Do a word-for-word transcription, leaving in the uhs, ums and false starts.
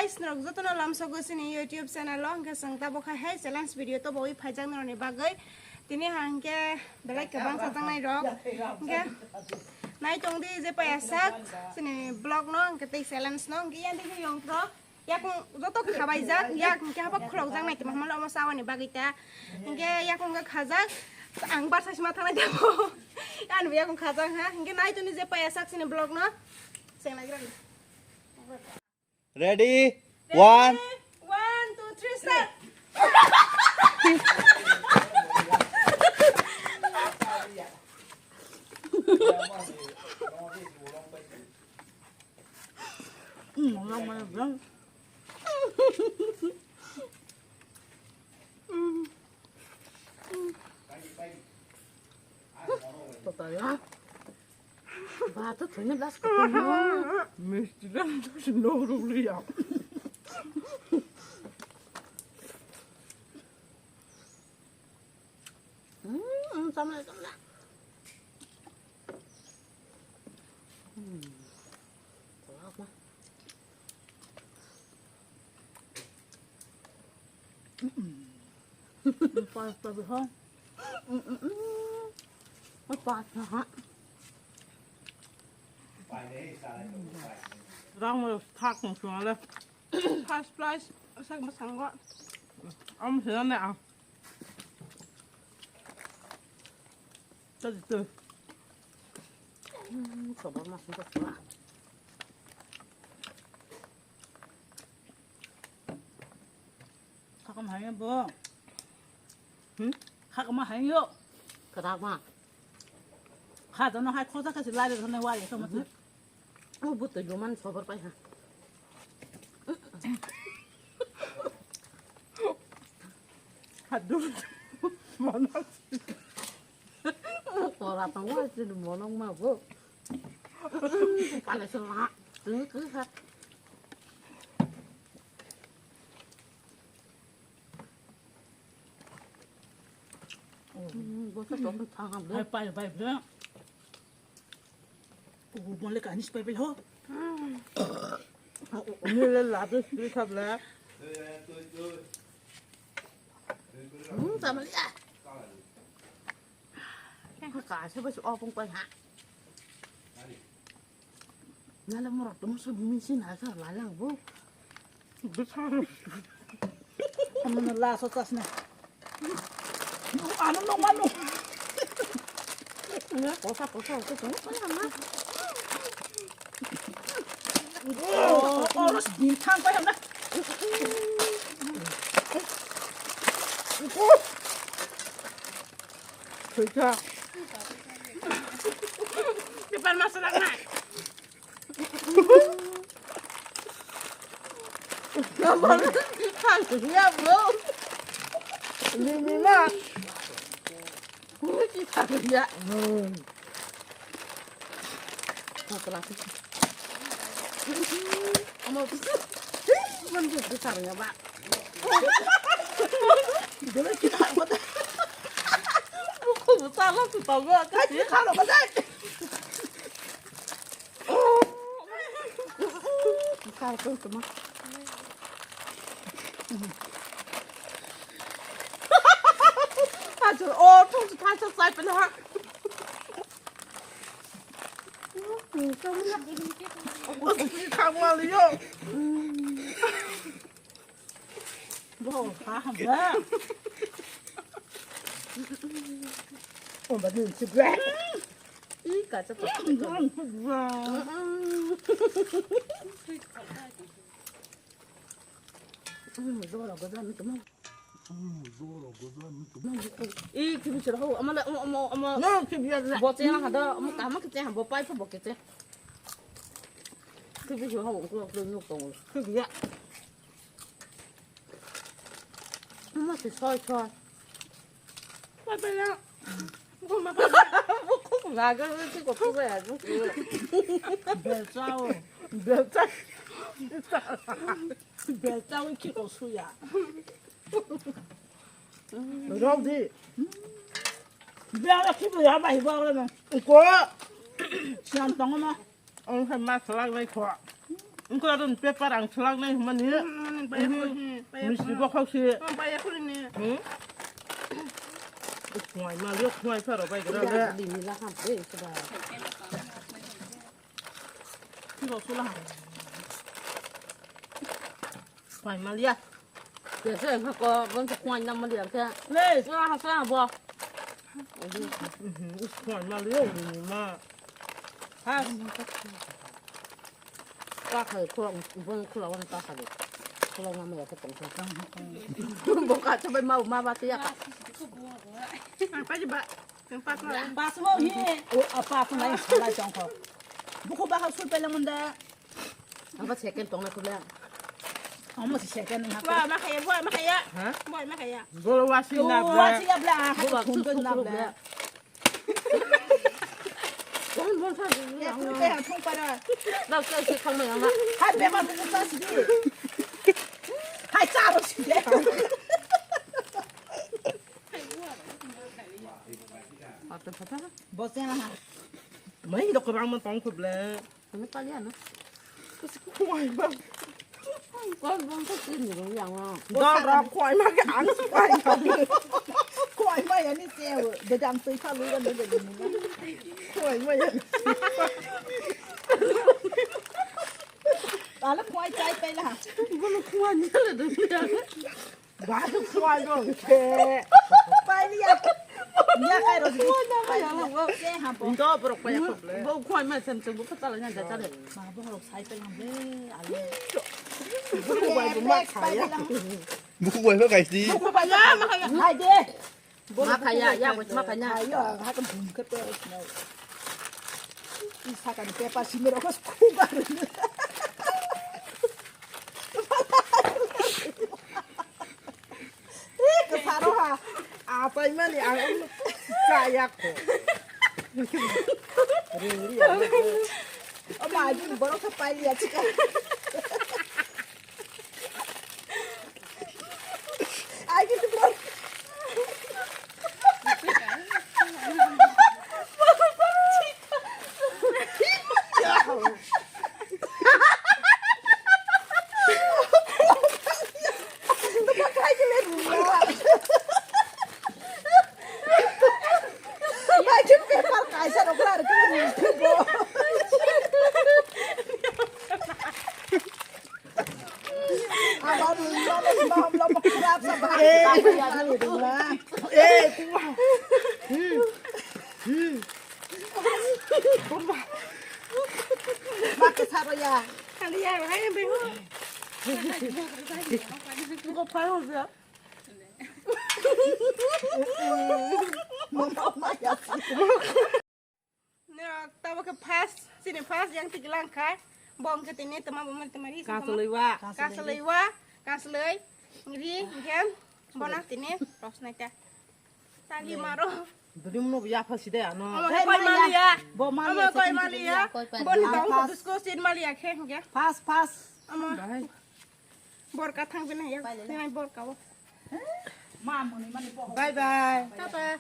Guys, norok jotono lamsogo chini YouTube channel o, hwnkhe chwng tabuk hai hai challenge video tobowi phaijak norokni bagwi. Tini ha hwnkhe belai kwbang chajaknai rok. Hwnkhe nai tongdi je paiyasak chini vlog no, hwnkhe tei challenge no, hwnkhe yang tei yong pro. Yakung joto khabaijak, yak hwnkhe haba khulokjak nai tongma hwnmano omo chawani bagwi ta. Hwnkhe yakung khe khajak, ang bar sai sima thangnai tamo. Ani bo yakung khajak ha, hwnkhe nai tongdi je paiyasak chini vlog no. Cheng naigra. Ready? One. One, two, three, start. Ba, to thwina blas kwtwma. Misti dan to se nok rwliya. Mm, mm, samla, samla. Mm. Kolak ma. Mm-mm. Pasta bihang. Mm-mm. Pasta ha. Rang mo thak mo sungale. First prize sak masang go. Am sila ne a. Tadi tu. Hmm, sobo masang go sila. Sakam hai bo. Hmm? Sakam hai yo. Kerak ma. Kha dono hai khosa kasi lai dono wai so mati. O butoi luman sobar pai ha. Hadu. Mana? Tora tong wai sini monong ma bo. Pale sela. Tengah ke ha. Hmm, bosa tong thang ham de. Hai pai pai de. Ugu mole ka anis pai pai ho. Ni le la de sri khap la. Hmm, sama ya. Ka se bas opong pai ha. Nala morok tong so bini si na sa lalang bo. Bwswk. Amno la so chasna. Ano no mano. Kosa kosa kosa kosa. Oh, oh, din thang pa na. Kosa. Depan masuk nak. Ini mah. Ini kita kerja. Omo, man, kita kerja, Pak. Dole kita apa? Buku besar lah, kita gua kasih. Kalau kau tak. Kar kung tuma. Hajur, oh, thung thung thung sai pala. Thang wali yo. Bo, ha, ha, ba. Oh, ba, ni si ba. Ih, kaca plastik. Hmm, zoro gozan itu mah. Ih, kibi sira ho, ama la, ama, ama, ama. No, kibi ya. Bo che na hada, ama kama kiche ha, bo pai pho bo kiche. Kibi sira ho, ko ko nyuk tong. Kibi ya. Ama se soi soi. Pai pai ya. Bukhuk laga se ko tu ya. Belchao. Belchao. Belchao ki ko suya. Rau di. Bela ki bu ya ba hi ba na. Ko. Siam tong ma. Ang sa ma salak lai ko. Wngkha adon paper ang swlak nai hwnmani. Hmm, hmm, hmm, paya khuli, hmm, paya khuli. Misti bokhok se. Hmm, paya khuli ni. Hmm? Khwai ma liya, khwai pharo bai gra le. Khwai ma liya. Kesa wngkha ko, bonsi khwai na mali ang khe. Nei. Wah, ha, sa, bo. Mhm, is khwai ma liya, ni ma. Ha. Ka khai khulok, boni khulok wan ka khai. Khulok ma maya khe tong khe. Bo ka chabai ma, ma ba tiya ka. Ang pa ji ba. Pas mo hi. O, a, pas mo hi, salai tong kho. Buku bahak sul pele munda. Ang pa second tong na kula. Amo si second na. Wa, ma khaya, wa, ma khaya. Ha? Wa, ma khaya. Bolo wasi na bla. Wasi ya bla. Bo ba, thum thum na bla. Jan bon sa di. Ya, thum pe ha, thum para. Na ka si khang ma yang. Hai, be ma bu sa si di. Hai, cha ro si de. Bosena ha. Mai dok bang man tong khuble. Ani kali ano. Kusi kuai bang. Kon bang ko tin ni yang. Dok rok kuai ma ke ang kuai ma. Kuai ma ya ni se. De dam tui kha lu ga de de ni. Kuai ma ya. Ala kuai chai pai la. Bolo kuai ni le de. Ba tu kuai lo ke. Pai liya. Ya kai ro. Kuai na ma ya lo. Se ha bo. Ndo bro kuai ko ble. Bo kuai ma sem sem bo ka tala nya ja tale. Ma bo ro sai pe lam le. Ale. Kuai bo ma khaya. Buku bai ko gaisi. Buku bai ya ma khaya. Hai de. Ma khaya, ya bo ma khaya. Ayo, ha kan bum ke pe. Isa kan pe pa simi ro ko kuai. Eh, kasaro ha. Apai mani ang um kaya ko. Ring ri ya. O ma jin borok sa pai ya chika. Ai ki tu. Eh, eh, Bak ke saro ya. Kali ya, hai be. Ko pa ho ya. Mama maya. Na, tabo ke pas, sini pas yang tigilang ka. Bong ke tini tema bong tema ri. Kasloi wa. Kasloi wa, kasloi. Ri, gen. Bona tini, ros na ka. Tali maro. Dudimno ya phasi de ano. Omo koi maliya. Bo maliya, omo koi maliya. Boni bang ko bisko sin maliya khe hingke. Pas, pas. Omo. Bor ka thang bini ya. Nai bor ka bo. Bye bye. Tata.